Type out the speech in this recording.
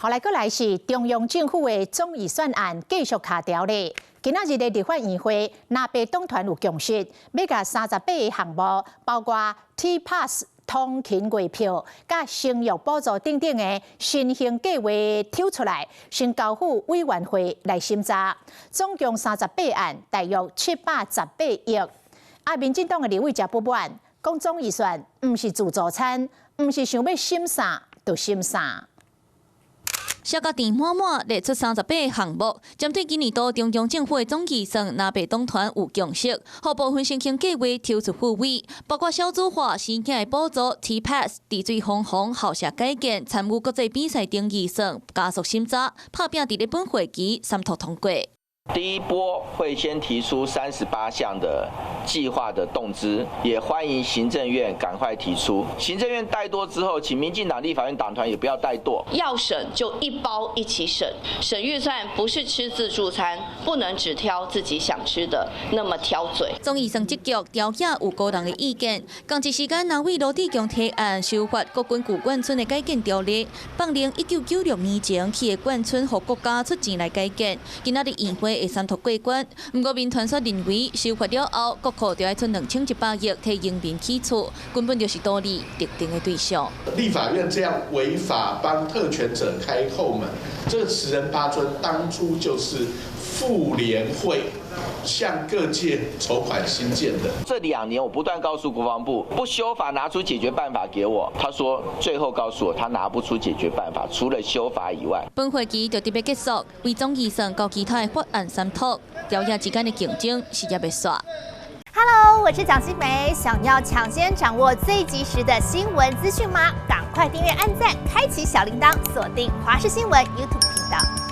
後來閣來是中央政府的總預算案繼續卡條咧。今仔日的立法院會，藍白黨團有共識，欲共38個項目，包括 T Pass 通勤月票、佮生育補助等等的先行計劃抽出來，先交付委員會來審查。總共38案，大約718億。啊，民進黨的立委誠不滿，講總預算毋是自助餐，毋是想欲審啥就審啥。寫甲甜滿滿，列出38個項目，針對今年度中央政府的總預算，藍白黨團有共識，予部分先行計劃抽出付委，包括少子化、生囝的補助、T Pass、治水防洪、校舍改建、參與國際比賽等預算加速審查，拍拚佇咧本會期三讀通過。第一波會先提出38項的計劃的動支，也歡迎行政院趕快提出。行政院怠惰之後，請民進黨立法院黨團也不要怠惰。要審就一包一起審，審預算不是吃自助餐，不能只挑自己想吃的，那麼挑嘴。總預算這局朝野有高人的意見，仝一時間，藍委羅智強提案修法國軍舊眷村的改建條例，放任1996年前起的眷村予國家出錢來改建，今仔日院會會三讀過關。毋過民團卻認為修法了後，國庫就愛出2100億替移民起厝，根本就是圖利特定的對象。立法院這樣違法幫特權者開後門，這個慈仁八尊當初就是婦聯會向各界籌款興建的。這2年我不斷告訴國防部，不修法拿出解決辦法給我，他說最後告訴我他拿不出解決辦法，除了修法以外。本會期就特別結束，為總預算佮其他的法案三讀，朝野之間的競爭是猶未煞。 Hello，我是蔣新梅，想要搶先掌握最及時的新聞資訊嗎？趕快訂閱、按讚、開啟小鈴鐺，鎖定華視新聞 YouTube 頻道。